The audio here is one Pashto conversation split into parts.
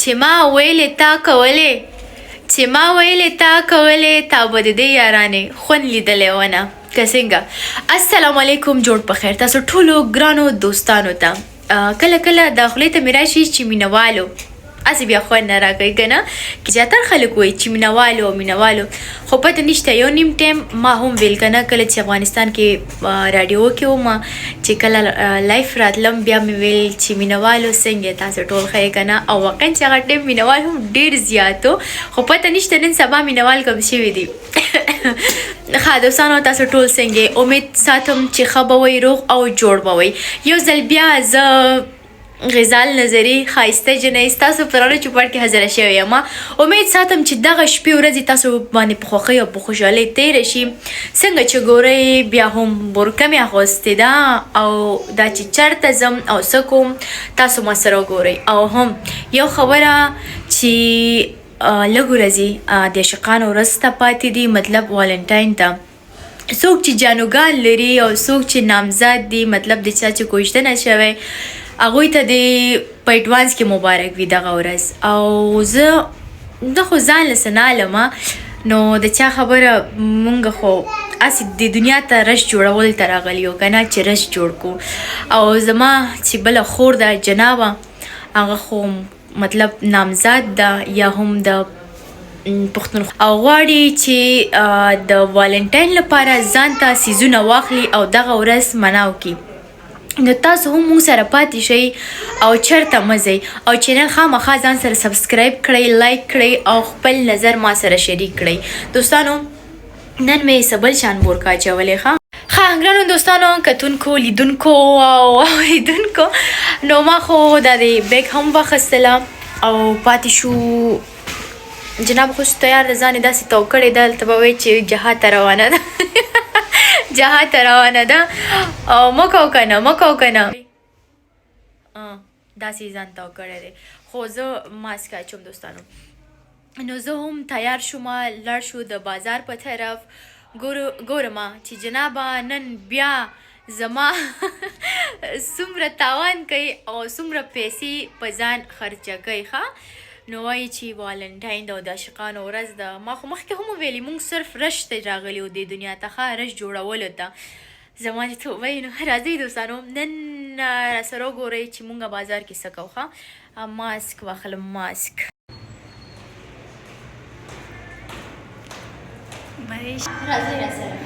چې ما ویلې تا کولې چې ما ویلې تا کولې تا به د دې یارانې خوند لیدلی ونه که څنګه. السلام علیکم، جوړ په خیر تاسو ټولو ګرانو دوستانو ته. کله کله دا خولې ته مې راشي چې مینوالو هسې بیا خوند نه راکوي که نه، زیاتر خلک وایي چې مینوالو او مینوالو، خو پته نشته. یو نیم ټایم ما هم ویل که نه، کله چې افغانستان کې راډیو کې وم، چې کله لایف راتلم، بیا مې ویل چې مینوالو څنګه تاسو ټول ښه یې که نه؟ او واقعا چې هغه ټایم مینوال هم ډېر زیات و، خو پته نشته نن سبا مینوال کم شوي دي. ښه دوستانو، تاسو ټول څنګه؟ امید ساتم چې ښه به وئ، روغ او جوړ به وئ. یو ځل بیا زه غزال نظري ښایسته جنۍ ستاسو په رڼه چوپړ کې حاضره شوې یم. امید ساتم چې دغه شپې ورځې تاسو باندې په خوښۍ او په خوشحالۍ تېره شي. څنګه چې ګورئ، بیا هم برقه مې اغوستې ده او دا چې چېرته ځم او څه کوم، تاسو ما سره وګورئ. او هم یو خبره چې لږ ورځې د عاشقانو ورځ ته پاتې دي، مطلب والنټاین ته. څوک چې جانوګان لري او څوک چې نامزاد دي، مطلب د چا چې کوژدنه شوی، هغوی ته دې په اډوانس کې مبارک وي دغه ورځ. او زه زه خو ځان له څه نه علم، نو د چا خبره؟ مونږ خو هسې د دنیا ته رش جوړول ته راغلي یو که نه، چې رش جوړ کو. او زما چې بله خور ده جنابه، هغه خو مطلب نامزاد ده یا هم د پښتونخوا او غواړي چې د والنټاین لپاره ځان ته څیزونه واخلي او دغه ورځ مناو کړي. نو تاسو هم موږ سره پاتې شئ او چرته مه ځئ او چینل خامخا ځان سره سبسکرایب کړئ، لایک کړئ او خپل نظر ما سره شریک کړئ. دوستانو، نن مې څه بل شان بورکا اچولې. ښه ښه ګرانو دوستانو، کتونکو، لیدونکو او اوریدونکو، نو ما خو دا دی بیګ هم واخیستله او پاتې شو جناب خو تیار ده، ځان یې داسې تو کړی ده، هلته به وایي چې جهاد ته روانه ده، جهاد ته روانه ده. او مه کوه که نه، مه کوه که نه، داسې یې ځان تو کړی دی، خو زه ماسک اچوم. دوستانو، نو زه هم تیار شوم، لاړ شو د بازار په طرف. ګورم چې جنابه نن بیا زما څومره تاوان کوي او څومره پیسې په ځان خرچه کوي. ښه، نو وایي چې والنټاین ده او د عاشقانو ورځ ده. ما خو مخکې هم ویلي، مونږ صرف رش ته راغلي یو دې دنیا ته، ښه رش جوړولو ته. زما چې توبه وي. نو راځئ دوستانو، نن راسره وګورئ چې مونږ بازار کې څه کوو. ښه، ماسک واخلم، ماسک. راځئ راسره.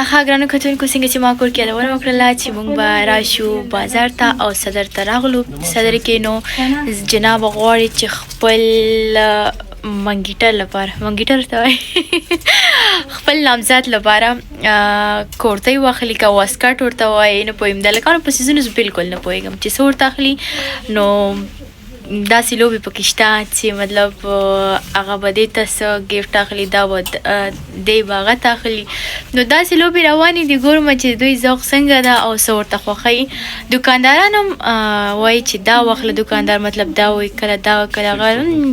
ښه ګرانو کتونکو، څنګه چې ما کور کې یادونه وکړله چې موږ به راشو بازار ته او صدر ته راغلو. صدر کې نو جناب غواړي چې خپل منګیټر لپاره، منګیټر ته وایي، خپل نامزاد لپاره کورتۍ واخلي که واسکټ ورته وایي، نه پوهېږم. د هلکانو په څیزونو زه بلکل نه پوهېږم چې څه ورته اخلي. نو داسې لوبې پکې شته چې مطلب هغه به دې ته څه ګفټ اخلي، دا به دی به هغه ته اخلي. نو داسې لوبې روانې دي. ګورم چې دوی ذوق څنګه ده او څه ورته خوښوي. دکانداران هم وایي چې دا واخله، دکاندار مطلب دا وایي، کله دا کله هغه،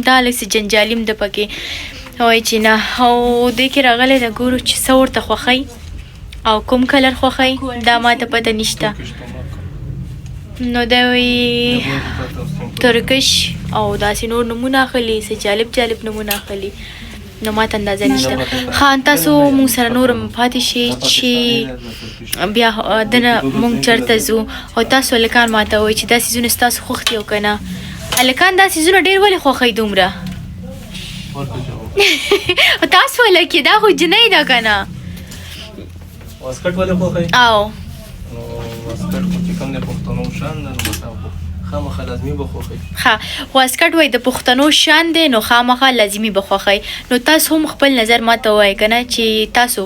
دا لږ څه جنجالي هم ده پکې. وایي چې نه، او دې کې راغلی ده، ګورو چې څه ورته خوښوي او کوم کلر خوښوي، دا ماته پته نشته. نو دی وایي ترکش او داسې نور نمونه اخلي، څه جالب جالب نمونه اخلي، نو ماته اندازه نشته. ښه، تاسو موږ سره نور هم پاتې شئ چې بیا دنه موږ چېرته ځو. او تاسو هلکان ماته وایي چې دا څیزونه ستاسو خوښ دي او که نه؟ هلکان دا څیزونه ډېر ولې خوښوي دومره؟ تاسو هلکې، دا خو جنۍ ده که نه؟ واسکټ ولې خوښوي؟ او نو واسکټ خو چې کوم د پښتنو شان ده، نو بس هغه خو خامخا لازمي به خوښوي. ښه، واسکټ وایي د پښتنو شان دی، نو خامخا لازمي به خوښوي. نو تاسو هم خپل نظر ماته ووایئ که نه چې تاسو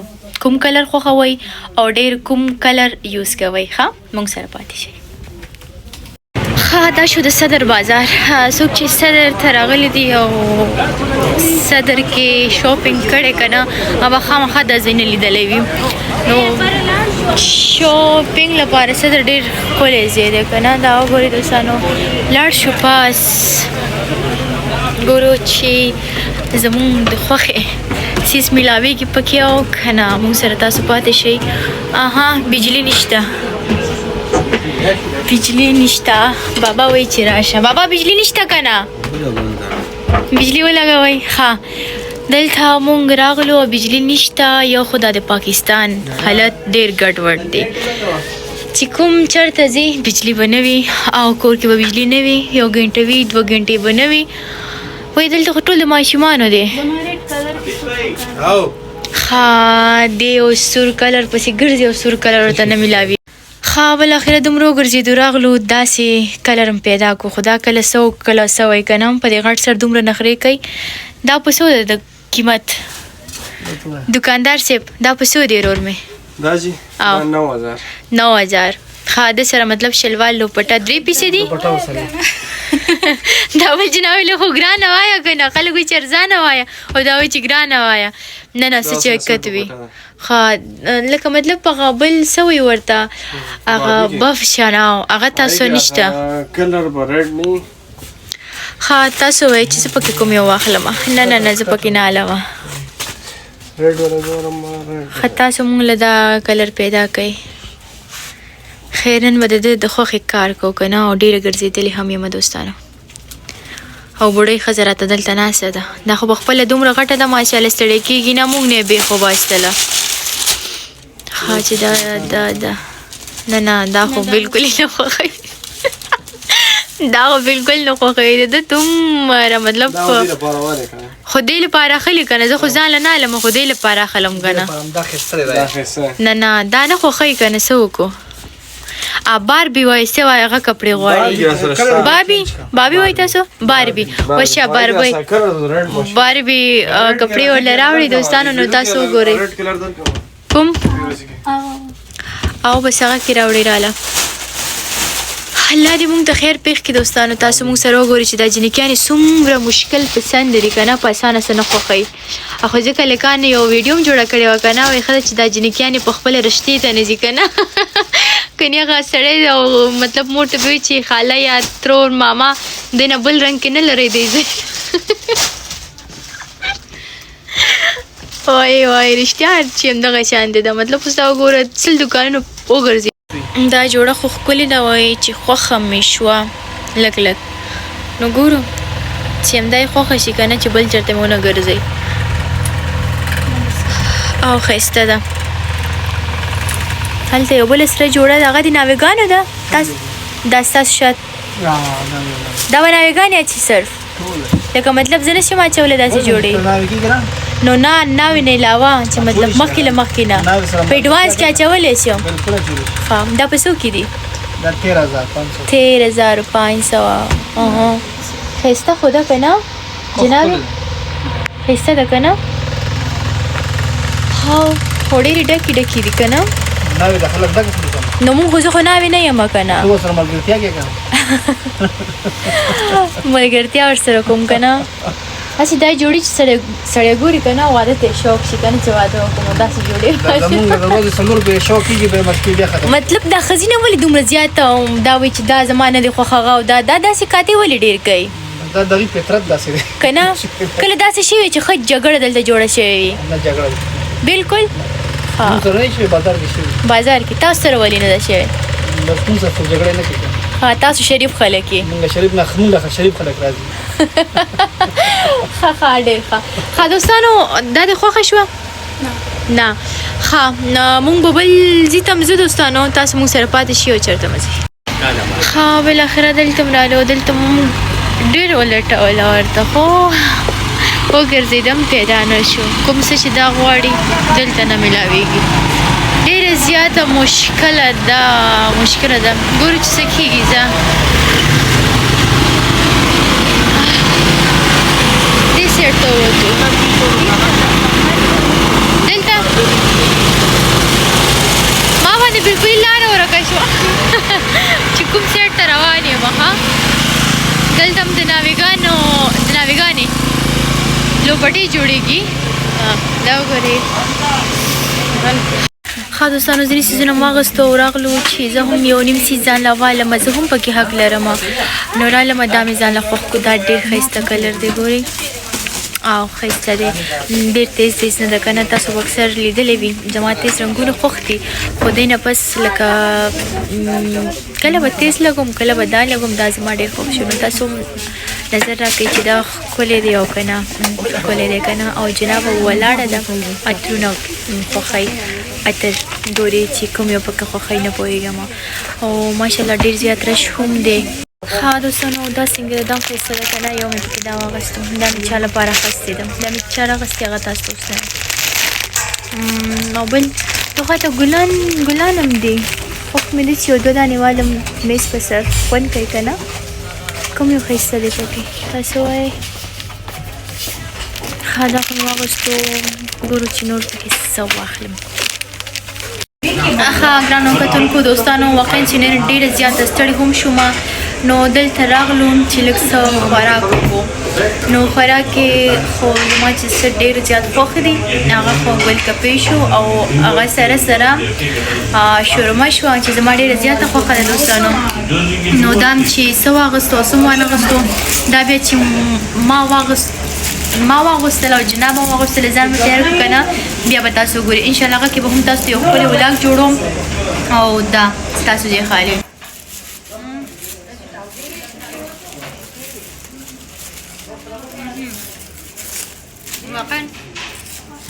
کوم کلر خوښوئ او ډېر کوم کلر یوز کوئ. ښه، موږ سره پاتې شئ. ښه دا شو د صدر بازار. څوک چې صدر ته راغلي دي او صدر کې شاپینګ کړی که نه، هغه خامخا دا ځای نه لیدلی وي. نو شاپینګ لپاره صدر ډېر ښکلی ځای دی که نه. دا وګورئ دوستانو، لاړ شو پاس ګورو چې زمونږ د خوښې څیز میلاویږي پکې او که نه. مونږ سره تاسو پاتې شئ. اها بجلی نشته، بجلی نشته. بابا وایي چې راشه. بابا بجلی نشته که نه؟ بجلی ولګوئ. ښه دلته مونږ راغلو او بجلی نشته. یو خو دا د پاکستان حالت ډیر ګډوډ دی چې کوم چرته ځي بجلی به نه وي او کور کې به بجلی نه وي، یو ګنټه وي دوه ګنټې به نه وي. وایي دلته خو ټول د ماشومانو دی. ښه دی او سور کلر پسې ګرځي او سور کلر ورته نه میلاوي. ښه بالاخره دومره وګرځېدو راغلو، داسې کلر هم پیدا کړو. خو دا کله څه او کله څه وایي که نه، په دې غټ سر دومره نخرې کوي. دا په څو ده د قیمت دکاندار صاحب؟ دا په څو دی ورور مې؟ دا جی دا 9000. 9000. ښه د سره مطلب شلوار لوپټه درې پیسې دي. دا بل چې ناویلې خو ګرانه وایه که نه، خلک وایي چې ارزانه وایه او دا وایي چې ګرانه وایه. نه نه څه چې حقیقت وي. ښه لکه مطلب په هغه بل څه وایي ورته، هغه بف شنه هغه تاسو نشته. کلر به ریډ نه. ښه تاسو وایي چې زه پکې کوم یو واخلم؟ نه نه نه زه پکې نه الم. ښه تاسو مونږ له دا کلر پیدا کړئ. خیر نن به د ده د خوښې کار کوو که نه، او ډېره ګرځېدلې هم یم دوستانو. او بوډۍ ښځه راته دلته ناسته ده، دا خو به خپله دومره غټه ده ماشاءالله ستړې کېږي نه، موږ نه یې بېخ وباستله. ښه چې دا دا دا نه نه دا خو بالکل یې نه خوښوي، دا خو بالکل نه خوښوي. د ده دومره مطلب خو دې لپاره اخلي که نه، زه خو ځان له نه الم، خو دې لپاره اخلم که نه. نه نه دا نه خوښوي که نه، څه وکړو؟ باربي وایي څه وایي، هغه کپړې غواړي. بابي بابي وایي تاسو؟ باربي وشه باربي باربي کپړې ورله راوړي دوستانو. نو تاسو وګورئ کوم او بس هغه کې راوړي راله. الله دې مونږ ته خیر پېښ کړي دوستانو. تاسو مونږ سره وګورئ چې دا جنکیانې څومره مشکل پسند دي که نه، په اسانه څه نه خوښوي. خو ځکه لکانو یو ویډیو هم جوړه کړې وه که نه، وایي ښه چې دا جنکیانې په خپله رشتې ته نه ځي که نه، کني هغه سړی او مطلب مور ته به وایي چې خاله یا ترور ماما دی نه بل رنګ کې نه لرئ دی ځای. وای وای رښتیا چې همدغه شان دی دا مطلب. اوس دا وګوره سل دوکانونو وګرځي. دا جوړه خو ښکلې ده، وایي چې خوښه مې شوه لږ لږ. نو ګورو چې همدا یې خوښه شي که نه، چې بل چېرته مې ونه ګرځوي. او ښایسته ده. هلته یو بله سره جوړه ده، هغه د ناوېګانو ده. تاسو دا ستاسو شات دا به ناوېګانې اچي صرف لکه مطلب زه نشم اچولی داسې جوړې. نو نه ناوې نه علاوه چې مطلب مخکې له مخکې نه په اډوانس کې اچولی شم. ښه دا په څو کې دي؟ دا 13500. 13500. ښایسته خو ده که نه جناب؟ ښایسته ده که نه؟ ها خو ډېرې ډکې ډکې دي که نه؟ ناوې د خلک ډکه کړي که نه؟ نو مونږ خو زه خو ناوې نه یم که نه. ته ورسره ملګرتیا کوې که نه؟ ملګرتیا ورسره کوم که نه. هسې دا جوړې چې سړی ګوري که نه، واده ته یې شوق شي که نه چې واده وکړم داسې جوړې. زمونږ د ورځې څلور به یې شوق کېږي، بیا مشکې بیا ختم. مطلب دا ښځینه ولې دومره زیاته دا وایي چې دا زما نه دی خوښ هغه او دا دا داسې کاتې ولې ډېر کوي؟ دا دغه فطرت داسې دی که نه. کله داسې شوي چې ښه جګړه دلته جوړه شوې وي؟ نه جګړه بالکل. مونږ سره نه شوې، بازار کې شوې. بازار کې تاسو سره ولې نه ده شوې؟ بس مونږ سره څوک جګړه نه کوي. ښه تاسو شریف خلک یې. مونږ شریف نه، مونږ له شریف خلک راځي. ښه ښه ډېر ښه. ښه دوستانو دا دې خوښه شوه؟ نه. ښه مونږ به بل ځای ته هم ځو دوستانو، تاسو مونږ سره پاتې شئ او چېرته مه ځئ. ښه بالاخره دلته هم رالو، دلته مونږ ډېر ولټوله ورته خو وګرځېدم پیدا نه شو. کوم څه چې دا غواړي دلته نه میلاویږي. ډېره زیاته مشکله ده، مشکله ده. ګورو چې څه کېږي. ځه دې سیټ ته ووتو. دلته ما باندې بالکل لاره ورکه شوه چې کوم سیټ ته روان یم. ښه دوپټې جوړیږي. دا وګورئ. ښه دوستانو، ځینې څیزونه ما اخیستو او راغلو چې زه هم یو نیم څیز ځان له والم، زه هم پکې حق لرم. نو رالم، دا مې ځان له خوښ کو. دا ډېر ښایسته کلر دی، ګورئ، او ښایسته دی، ډېر تیز تیز نه ده که نه. تاسو به اکثر لیدلی وي، زما تیز رنګونه خوښ دي، خو دې نه پس لکه کله به تیز لګوم، کله به دا لګوم. دا زما ډېر خوښ شو. نو تاسو نظر راکړئ چې دا ښکلی دی او که نه، ښکلی دی که نه. او جناب ولاړه ده، عطرونه خوښوي. عطر ګوري چې کوم یو پکې خوښوي، نه پوهېږم. او ماشاءالله ډېر زیات رش هم دی. ښه دوستانو، دا څنګه ده؟ دا ښایسته ده که نه؟ یو مې پکې دا واخیستو. دا مې چا لپاره اخیستې ده، دا مې چا راغستې، هغه تاسو ته اوس او بل دغه ته ګلان، ګلان هم دي. خوښ مې دي چې یو دوه دانې والم میز په سر، خوند کوي که نه؟ کوم یو ښایسته دی پکې، تاسو وایئ؟ ښه، دا خو مې واغوستو، ګورو چې نور پکې څه واخلم. ښه ګرانو کتونکو دوستانو، واقعا چې نن ډېره زیاته ستړې هم شوم. نو دلته راغلو چې لږ څه خوراک وکړو. نو خوراک کې خو زما چې څه ډېر زیات خوښ دي، هغه خو ګلکپې شو او هغه سره سره شورما شوه چې زما ډېره زیاته خوښه ده دوستانو. نو دا چې څه واغستو او څه مو وانه غستو، دا بیا چې ما واغست، ما واغوستل او جناب هم واغوستل، ځان مو تیار کړو که نه، بیا به تاسو وګورئ. انشاءالله هغه کې به هم تاسو یو ښکلی ولاګ جوړوم. او دا ستاسو ځای خالي. واقعا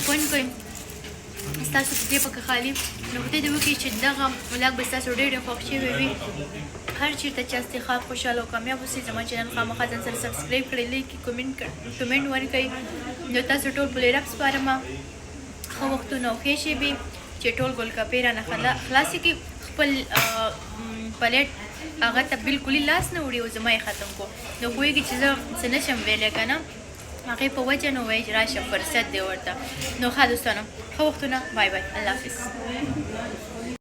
خوند کوي. ستاسو په دې پکې خالي. نو خدای دې وکړي چې دغه ولاګ به ستاسو ډېر ډېر خوښ شوی وي. هر چیرته چې یاستئ، ښاد، خوشحاله او کامیاب اوسئ. زما چینل خامخا ځان سره سبسکرایب کړئ، لایک، کمنټ ورکړئ. نو تاسو ټول په لوی رب سپارم. ښه وختونه او ښې شېبې. چې ټول ګلکپې رانه خلاصې کړي، خپل پلیټ هغه ته بالکل لاس نه وړي او زما یې ختم کو. نو پوهېږي چې زه څه نه شم ویلی که نه، هغې په وجه نو وایي چې راشه، فرصت دی ورته. نو ښه دوستانو، ښه وختونه، بای بای، الله حافظ.